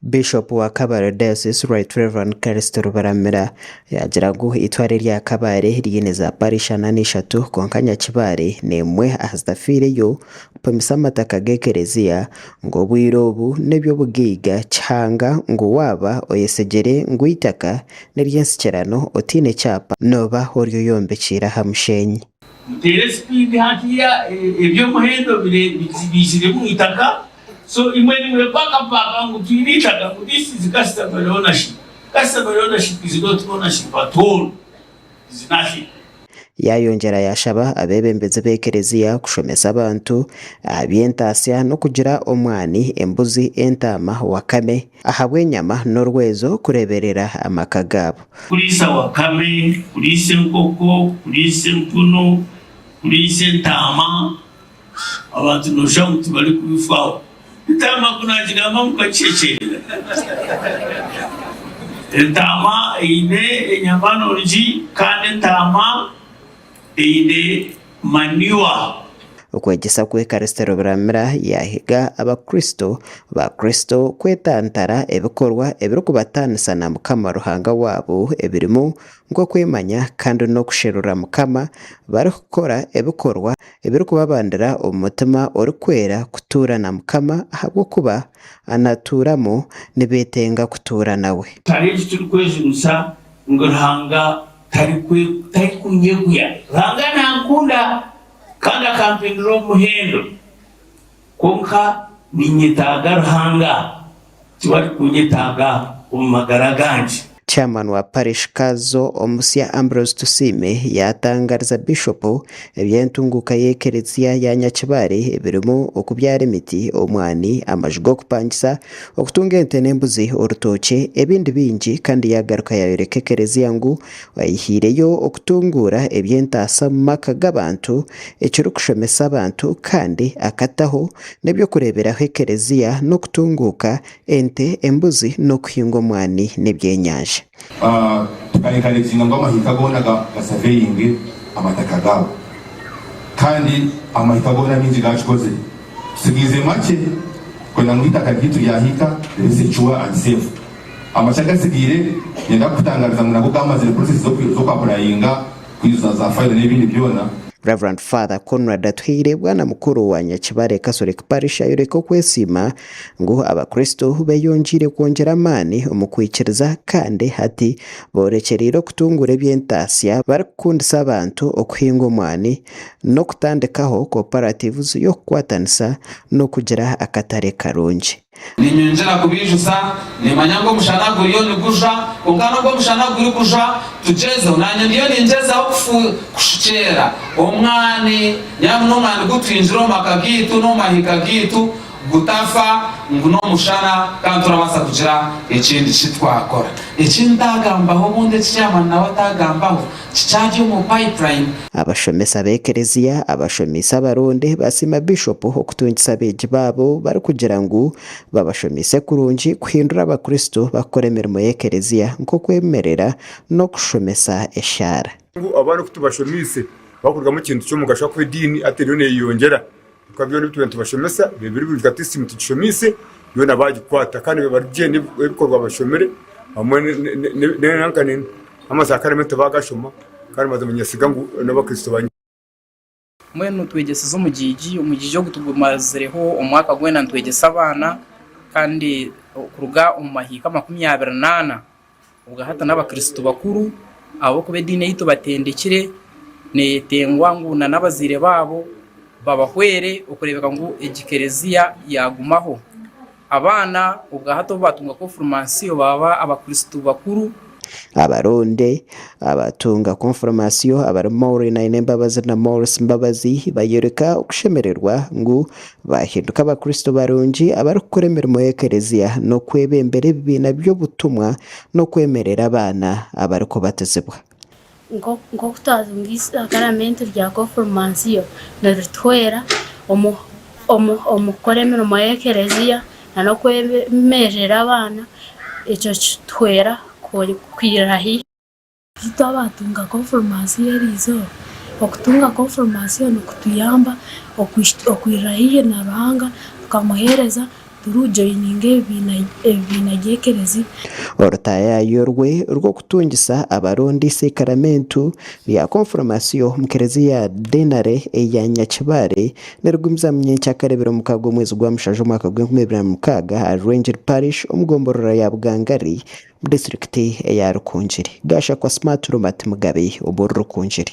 Bishop wa Kabale Diocese Right Rev Callist Rubaramira yaagira ngu eitware erya Kabale riine za parish ana n'ishatu kwonka Nyakibare n'emwe aha zitafiireyo kupimisa amataka g'ekereziya ngu obwire obu n'eby'obugaiga kihanga ngu waaba oyesigyire ngu eitaka n'ery'ensikirano otaine kyapa nooba ori oyombekiire aha mushenyi. Muteere sipiidi hatiiya eby'omuhendo biizire omu itaka so imwe nimwepakapaaka ngu twine eitaka ngu this is customary ownership. Customary ownership is not ownership at all, is nothing. Yaayongyera yaashaba abeebembezi b'ekereziya kushomesa abantu aha by'entaasya n'okugira omwani, embuzi, entaama, wakame ahabw'enyama n'orwezo kureeberera amaka gaabo. Kuriisa wakame, kuriisa enkoko, kuriisa empunu, kuriisa entaama, abantu nooshusha ngu tibarikubifaho. Entaama ku naagigamba mukagishekyeerera. Entaama eine enyama nungi kandi entaama eine manure. Okwegyesa kw'Ekarisiti Ruburamira yaahiga Abakristo ba Kristo kwetantara ebikorwa ebirikubataanisa na Mukama Ruhanga waabo ebirimu nk'okwemanya kandi n'okusherura Mukama barikukora ebikorwa ebirikubabandira omu mutima orikwera kutuura na Mukama ahabw'okuba anatuuramu nibeetenga kutuura nawe. Tihariho eki turikwejunisa ngu Ruhanga tarikunyegya. Ruhanga nankunda kandi akampindura ow'omuhendo. Kwonka ninyetaaga Ruhanga, tiwe arikunyetaaga omu magara gangye. Chairman wa Parish Kazo omusya Ambrose Tusiime yaatangariza Bishopu eby'entunguuka y'ekereziya ya Nyakibare ebirimu okubyara emiti, omwani, amaju g'okupangisa, okutunga ente n'embuzi, orutookye, ebindi bingi kandi yaagaruka yaayoreka ekereziya ngu Baihaireyo okutunguura eby'entaasa omu maka g'abantu ekirikushomesa abantu kandi akataho n'eby'okureeberaho ekereziya n'okutunguuka, ente, embuzi n'okuhinga omwani n'ebyenyanja. Tuka encouraginga ngu amahika goona ga surveyinge amataka gaabo kandi amahika goona amaingi gakikozire. Tutsigiize makye kwenda ngu eitaka ryaitu ryahika ribe secure and safe. Amakye agatsigaire niinyenda kukutangariza ngu nago gaamazire process z'oku apurayinga, kwijuza za fayiro n'ebindi byona. Rev. Father Conrad Atuhaire, Bwana Mukuru wa Nyakibare Catholic Parish ayoreka okwesiima ngu abakristo beyongyeire kwongyera amaani omu kwikiriza kandi hati borekyereire okutunguura eby'entaasya barikukundisa abantu okuhinga omwani n'okutandikaho cooperatives y'okukwatanisa n'okugira akatare karungi. Niinyongyera kubaijutsya, nimmanya ngu omushana guriyo nigujwa, kwonka n'obu omushana gurikujwa, tugyezeho. Naanye ndiyo ningyezaho kushukyera omwani, nyaabuna omwani gutuhingire omu maka gaitu n'omu mahiga gaitu gutafa ngu n'omushana kandi turabaasa kugira ekindi ki twakora. Eki ntaagambaho obundi eki chairman nawe ataagambaho kikyari omu pipeline. Abashomesa b'ekereziya abashomiise abarundi basiima Bishopu okutungisa abeegi baabo barikugira ngu babashomiise kurungi kuhindura abakristo bakukora emirimo y'ekereziya nk'okwemerera n'okushomesa eshaara. Ngu abaana oku tubashomiise bakurugamu ekintu ky'omugasho ahakuba ediini hati eriyo neyeyongyera ahakuba byona ebi tubaire nitubashomesa biri buri katisimu tugishomiise yoona baagikwata kandi bari gye n'ebikorwa bashomire hamwe n'amasakaramentu baagashoma kandi mazima niinyesiga ngu n'abakristo ba. Mbwenu twegyesize omugiigi, omugiigi ogu tugumazireho omwaka gwena nitwegyesa abaana kandi kuruga omu mahiika 24 obwa hati n'abakristo bakuru ahabw'okuba ediini ei tubatendekire neyetengwa ngu n'abazaire baabo babahwere okureebeka ngu egi kereziya yaagumaho. Abaana obwa hati obu baatunga konfirmansiyo baaba Abakristo bakuru. Abaronde abatunga konfirmansiyo abari Maureen Ainembabazi na Maurice Mbabazi bayoreka okushemererwa ngu baahinduka Abakristo barungi abarikukora emirimo y'ekereziya n'okwebembera ebibiina by'obutumwa n'okwemerera abaana abarikubatizibwa. Nk'oku twatunga eisakramentu rya konfirmansiyo nirituhwera omu kukora emirimo y'ekereziya n'okwemerera abaana, ekyo kituhwera kwirira haihi. Itwe abaatunga konfirmansiyo eriizooba, okutunga konfirmansiyo nikutuyamba okwirira haihi na Ruhanga tukamuheereza. Turikujoyininga ebibiina ebibiina by'ekereziya. Orutaayaayo rwe rw'okutungisa Abarundi Saikaramentu rya Konfirmasiyo omu kereziya ya Denare eya Nyakibare nirigumizamu nyenkyakare ebiro mukaaga omwezi gwa mushanju omwaka gw'enkumi ibiri na mukaaga ahari Rwengiri Parish omu gomborora ya Bugangari omu disiturikiti eya Rukungiri. Gashakwa Smart Robert Mugabe omuri Rukungiri.